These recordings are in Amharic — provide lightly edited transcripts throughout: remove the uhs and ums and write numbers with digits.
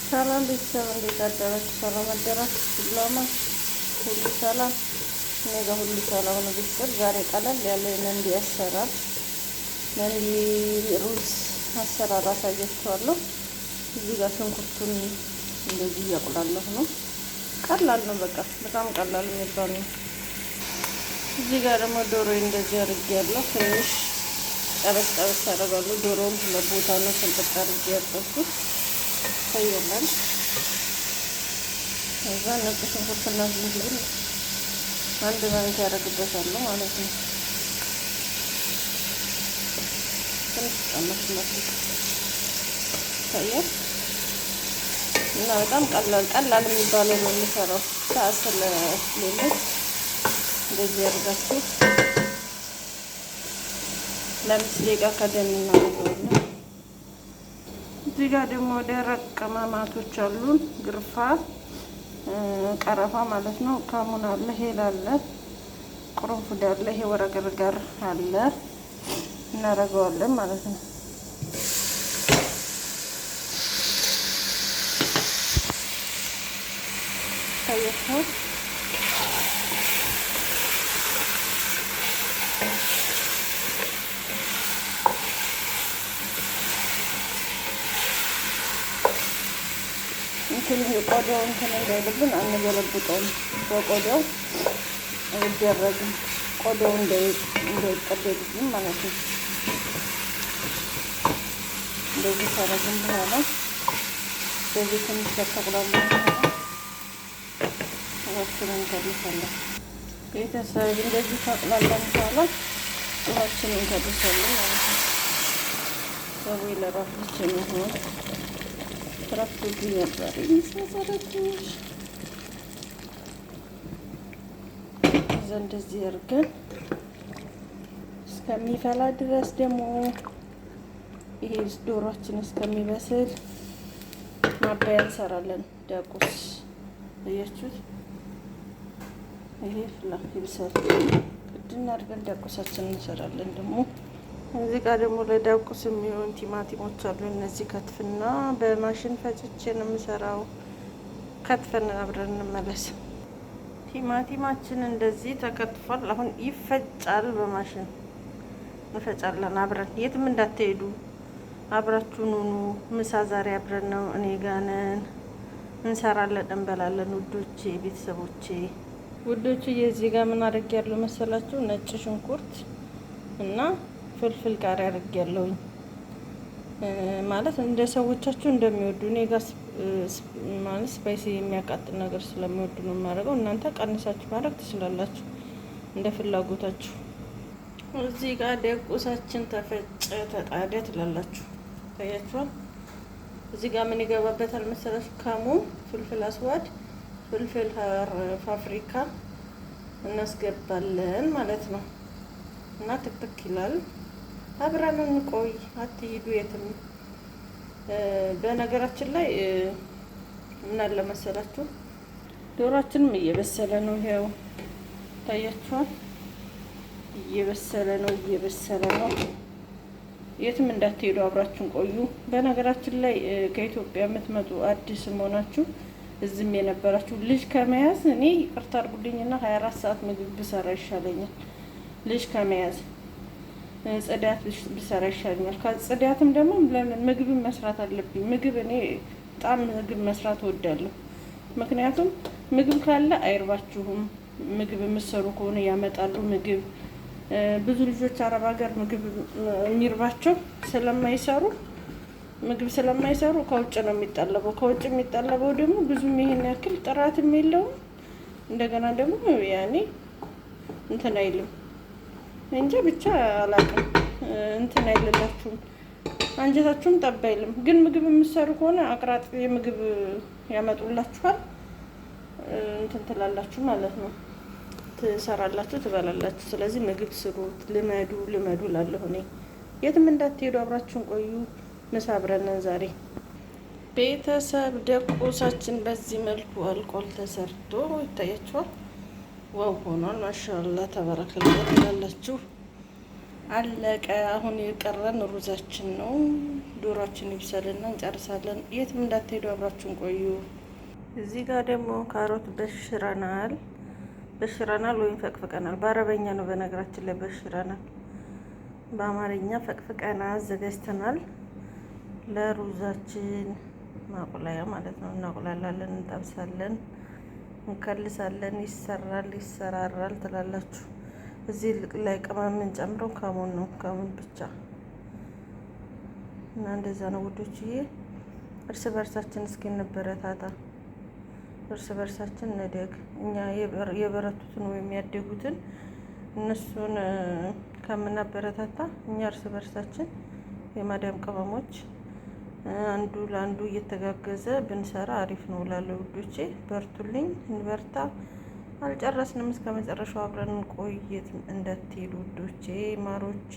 ሰላም ቤተሰብ፣ እንዴት አደራችሁ? ሰላም አደራችሁ? ሁሉ አማን፣ ሁሉ ሰላም። እኔ ጋር ሁሉ ሰላም ነው ቤተሰብ። ዛሬ ቀለል ያለ የመንዲ አሰራር፣ መንዲ ሩዝ አሰራር አሳያችኋለሁ። እዚህ ጋር ሽንኩርቱን እንደዚህ እያቁላለሁ ነው። ቀላል ነው፣ በቃ በጣም ቀላል የሚባል ነው። እዚህ ጋር ደግሞ ዶሮ እንደዚህ አድርጌያለሁ። ትንሽ ጠበስ ጠበስ አደርጋለሁ። ዶሮውን ሁለት ቦታ ነው ስንጥቅ አድርጌ ያጠብኩት፣ ይታያል። ከዛ ነጭ ሽንኩርትና ዝንጅብል አንድ ማንኪያ ያደርግበታለሁ ማለት ነው። ትንሽ ጨመር ይታያል እና በጣም ቀላል ቀላል የሚባለው ነው የሚሰራው። ሰዓት ስለሌለ እንደዚህ ያደርጋችሁ ለ5 ደቂቃ ከደን እናደርገዋለን። እዚህ ጋር ደግሞ ደረቅ ቅመማቶች አሉን። ግርፋ፣ ቀረፋ ማለት ነው። ከሙን አለ፣ ሄል አለ፣ ቅርንፉድ አለ፣ ይሄ ወረገርገር አለ። እናደርገዋለን ማለት ነው። ታያችኋል። እንትን ይሄ ቆዳው እንትን እንዳይልብን አንገለብጠውም። በቆዳው አይደረግም። ቆዳው እንዳይቀደድብን ማለት ነው። እንደዚህ ካረግን በኋላ፣ በዚህ ትንሽ ከተቁላላ በኋላ ውሃችንን እንከልሳለን። ቤተሰብ፣ እንደዚህ ካቁላላን በኋላ ውሃችንን እንከልሳለን ማለት ነው። ሰው ለራፍልች የሚሆን ረፍቶብኝ ነበር የሚሰሰረትሽ። እዛ እንደዚህ አድርገን እስከሚፈላ ድረስ ደግሞ፣ ይሄ ዶሯችን እስከሚበስል ማባያ እንሰራለን። ዳቁስ አያችሁት? ይሄ ፍላ ይብሰል። ቅድና አድርገን ዳቁሳችን እንሰራለን። ደግሞ እዚህ ጋር ደግሞ ለዳቁስ የሚሆን ቲማቲሞች አሉ። እነዚህ ከትፍና በማሽን ፈጭቼ ነው የምሰራው። ከትፈን አብረን እንመለስ። ቲማቲማችን እንደዚህ ተከትፏል። አሁን ይፈጫል፣ በማሽን እንፈጫለን አብረን። የትም እንዳትሄዱ፣ አብራችሁን ሁኑ። ምሳ ዛሬ አብረን ነው፣ እኔ ጋ ነን፣ እንሰራለን፣ እንበላለን። ውዶቼ፣ ቤተሰቦቼ፣ ውዶቼ፣ የዚህ ጋር ምን አድርጌያለሁ መሰላችሁ? ነጭ ሽንኩርት እና ፍልፍል ቃሪያ አድርጌያለሁኝ። ማለት እንደ ሰዎቻችሁ እንደሚወዱ፣ እኔ ጋር ማለት spicy የሚያቃጥል ነገር ስለሚወዱ ነው የማደርገው። እናንተ ቀንሳችሁ ማድረግ ትችላላችሁ እንደ ፍላጎታችሁ። እዚህ ጋር ደቁሳችን ተፈጨ፣ ተጣደ ትላላችሁ። ታያችኋል። እዚህ ጋር ምን ይገባበታል መሰላችሁ? ከሙን፣ فلفل أسود፣ فلفل ፋፍሪካ እናስገባለን ማለት ነው። እና ትክትክ ይላል። አብረን እንቆይ፣ አትሂዱ የትም። በነገራችን ላይ ምን አለ መሰላችሁ፣ ዶሯችንም እየበሰለ ነው። ይሄው ታያችኋል። እየበሰለ ነው፣ እየበሰለ ነው። የትም እንዳትሄዱ፣ አብራችሁን ቆዩ። በነገራችን ላይ ከኢትዮጵያ የምትመጡ አዲስም ሆናችሁ እዚህም የነበራችሁ፣ ልጅ ከመያዝ እኔ ይቅርታ አድርጉልኝና 24 ሰዓት ምግብ ብሰራ ይሻለኛል። ልጅ ከመያዝ ጽዳት ብሰራ ይሻለኛል። ከጽዳትም ደግሞ ለምን ምግብ መስራት አለብኝ። ምግብ እኔ በጣም ምግብ መስራት እወዳለሁ። ምክንያቱም ምግብ ካለ አይርባችሁም። ምግብ የምትሰሩ ከሆነ ያመጣሉ ምግብ። ብዙ ልጆች አረብ ሀገር ምግብ የሚርባቸው ስለማይሰሩ፣ ምግብ ስለማይሰሩ ከውጭ ነው የሚጠለበው። ከውጭ የሚጠለበው ደግሞ ብዙም ይሄን ያክል ጥራትም የለውም። እንደገና ደግሞ ያኔ እንትን አይልም እንጂ ብቻ አላውቅም፣ እንትን አይልላችሁም፣ አንጀታችሁም ጠብ አይልም። ግን ምግብ የምትሰሩ ከሆነ አቅራጥ የምግብ ያመጡላችኋል፣ እንትን ትላላችሁ ማለት ነው። ትሰራላችሁ፣ ትበላላችሁ። ስለዚህ ምግብ ስሩ፣ ልመዱ፣ ልመዱ እላለሁ እኔ። የትም እንዳትሄዱ፣ አብራችሁን ቆዩ። ምሳ አብረን ነን ዛሬ። ቤተሰብ፣ ደቁሳችን በዚህ መልኩ አልቋል፣ ተሰርቶ ይታያችኋል። Wow ሆኗል። ማሻአላህ ተበረከላ ትላላችሁ። አለቀ። አሁን የቀረን ሩዛችን ነው። ዶሯችን ይብሰልና እንጨርሳለን። የትም እንዳትሄዱ አብራችሁን ቆዩ። እዚህ ጋር ደግሞ ካሮት በሽረናል፣ በሽረናል ወይም ፈቅፍቀናል። በአረበኛ ነው በነገራችን ላይ በሽረናል፣ በአማርኛ ፈቅፍቀና አዘጋጅተናል። ለሩዛችን ማቁላያ ማለት ነው። እናቁላላለን፣ እንጠብሳለን፣ እንከልሳለን። ይሰራል፣ ይሰራራል ትላላችሁ። እዚህ ላይ ቅመም የምንጨምረው ካሙን ነው፣ ካሙን ብቻ እና እንደዛ ነው ውዶችዬ። እርስ በርሳችን እስኪ እንበረታታ፣ እርስ በርሳችን እንደግ። እኛ የበረቱትን ወይም ያደጉትን እነሱን ከምናበረታታ እኛ እርስ በርሳችን የማዳም ቅመሞች አንዱ ለአንዱ እየተጋገዘ ብንሰራ አሪፍ ነው እላለሁ ውዶቼ። በርቱልኝ፣ እንበርታ። አልጨረስንም፣ እስከ መጨረሻው አብረን ቆየት እንዳትሄዱ ውዶቼ ማሮቼ።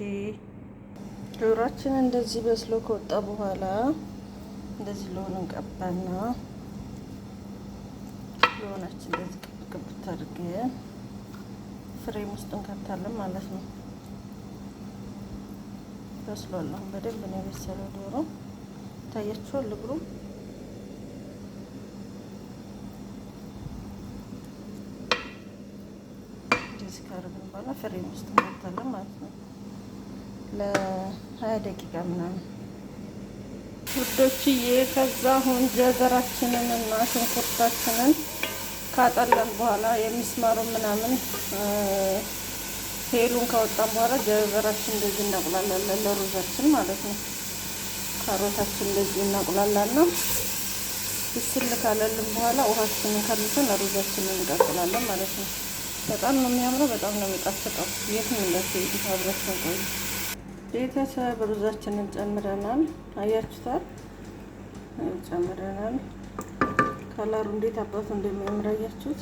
ዶሯችን እንደዚህ በስሎ ከወጣ በኋላ እንደዚህ لون እንቀባና لون ኣችን እንደዚህ ቅብቅብት አድርገን frame ውስጥ እንከታለን ማለት ነው። በስሏል። አሁን በደንብ ነው የበሰለው ዶሮ ይታያችኋል እግሩ። እንደዚህ ካደረግን በኋላ frame ውስጥ እንከታለን ማለት ነው ለ20 ደቂቃ ምናምን ውዶችዬ። ከዛ አሁን جزر ኣችንን እና ሽንኩርታችንን ካጠለን በኋላ የሚስማሩ ምናምን ሄሉን ካወጣን በኋላ جزر ኣችን እንደዚህ እናቁላላለን ለሩዛችን ማለት ነው። ካሮታችን እንደዚህ እናቁላላለን። ብስል ካለልን በኋላ ውሃችንን ከልሰን ሩዛችንን እንቀቅላለን ማለት ነው። በጣም ነው የሚያምረው፣ በጣም ነው የሚጣፍጠው። የትም እንዳትሄዱ አብራችሁን ቆዩ። ቤተሰብ ሩዛችንን ጨምረናል። አያችሁታል? ጨምረናል። color ኡ እንዴት አባቱ እንደሚያምር አያችሁት?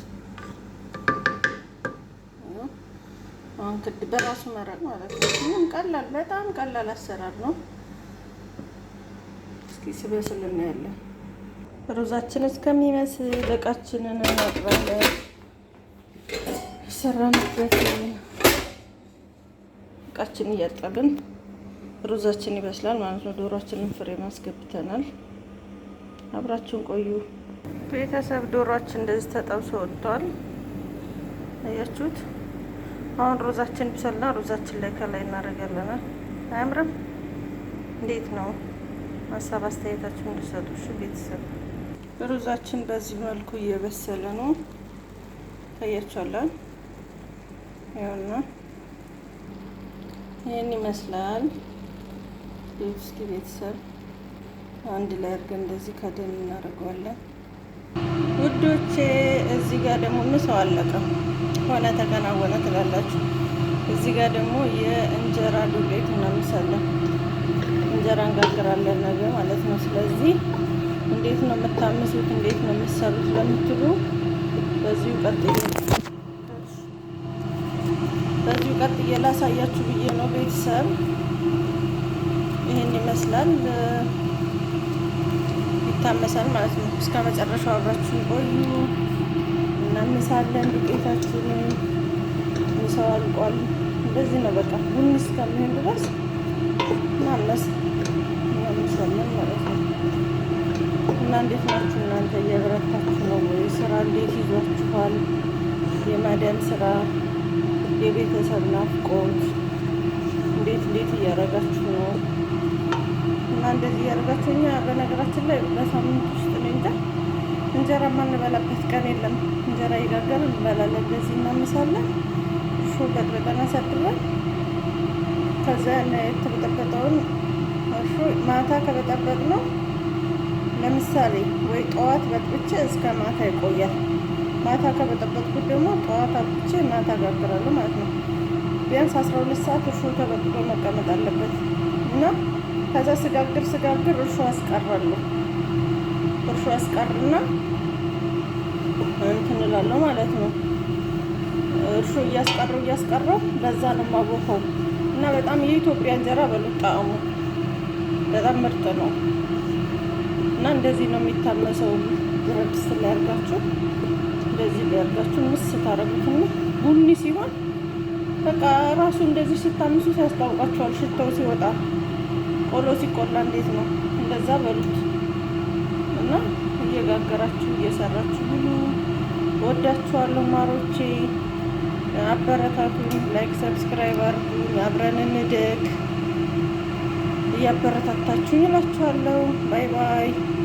አሁን ክድ በራሱ መረቅ ማለት ነው። ምንም ቀላል፣ በጣም ቀላል አሰራር ነው። እስኪ ስበስል እናያለን። ሩዛችን እስከሚመስል እቃችንን እናጥባለን። የሰራንበት እቃችን እያጠብን ሩዛችን ይበስላል ማለት ነው። ዶሯችንን ፍሬም አስገብተናል። አብራችሁን ቆዩ ቤተሰብ። ዶሯችን እንደዚህ ተጠብሶ ወጥቷል። አያችሁት? አሁን ሩዛችን ብሰልና ሩዛችን ላይ ከላይ እናደርጋለን። አያምርም? እንዴት ነው? ሀሳብ አስተያየታችሁን እንድሰጡ እሺ ቤተሰብ። ሩዛችን በዚህ መልኩ እየበሰለ ነው። ታያችኋል። ይኸውና ይህን ይመስላል። እስኪ ቤተሰብ አንድ ላይ አድርገን እንደዚህ ከደን እናደርገዋለን ውዶቼ። እዚህ ጋር ደግሞ ምሳው አለቀ፣ ሆነ ተከናወነ ትላላችሁ። እዚህ ጋር ደግሞ የእንጀራ ዱቄት እናምሳለን። እንጀራ እንጋግራለን ነገ ማለት ነው። ስለዚህ እንዴት ነው የምታምሱት፣ እንዴት ነው የምትሰሩት ለምትሉ በዚሁ ቀጥዬ ላሳያችሁ ብዬ ነው ቤተሰብ። ይህን ይመስላል፣ ይታመሳል ማለት ነው። እስከ መጨረሻው አብራችሁ ቆዩ። እናምሳለን ዱቄታችንን። ምሳው አልቋል። እንደዚህ ነው በቃ ቡኒ እስከሚሆን ድረስ ማመስ እናምሳለን ማለት ነው። እና እንዴት ናችሁ እናንተ? እየበረታችሁ ነው ወይ? ስራ እንዴት ይዟችኋል? የማዳም ስራ፣ የቤተሰብ ናፍቆት እንዴት እንዴት እያደረጋችሁ ነው? እና እንደዚህ እያደረጋችሁ እኛ በነገራችን ላይ በሳምንት ውስጥ ነው እንጃ እንጀራ የማንበላበት ቀን የለም። እንጀራ እየጋገርን እንበላለን። እንደዚህ እናምሳለን። እርሾ በጥብጠን አሳድረን ከዛ የተበጠበጠውን እርሾ ማታ ከበጠበጥ ነው ለምሳሌ ወይ ጠዋት በጥብቼ እስከ ማታ ይቆያል። ማታ ከበጠበጥኩት ደግሞ ጠዋት አብቼ ማታ ጋግራለሁ ማለት ነው። ቢያንስ 12 ሰዓት እርሾ ተበጥብጦ መቀመጥ አለበት እና ከዛ ስጋግር ስጋግር እርሾ አስቀራለሁ። እርሾ አስቀርና እንትን እላለሁ ማለት ነው። እርሾ እያስቀረው እያስቀረው በዛ ነው የማቦካው እና በጣም የኢትዮጵያ እንጀራ በሉት ጣዕሙ በጣም ምርጥ ነው። እና እንደዚህ ነው የሚታመሰው። ብረት ድስት ላይ አድርጋችሁ እንደዚህ ላይ አድርጋችሁ ምስ ታረጉትና ቡኒ ሲሆን በቃ ራሱ እንደዚህ ስታምሱት ያስታውቃችኋል። ሽታው ሲወጣ ቆሎ ሲቆላ እንዴት ነው እንደዛ በሉት እና እየጋገራችሁ እየሰራችሁ ብሉ። ወዳችኋለሁ ማሮቼ፣ አበረታቱኝ። Like subscribe አድርጉኝ። አብረን እንደግ። እያበረታታችሁኝ እላችኋለሁ። Bye bye።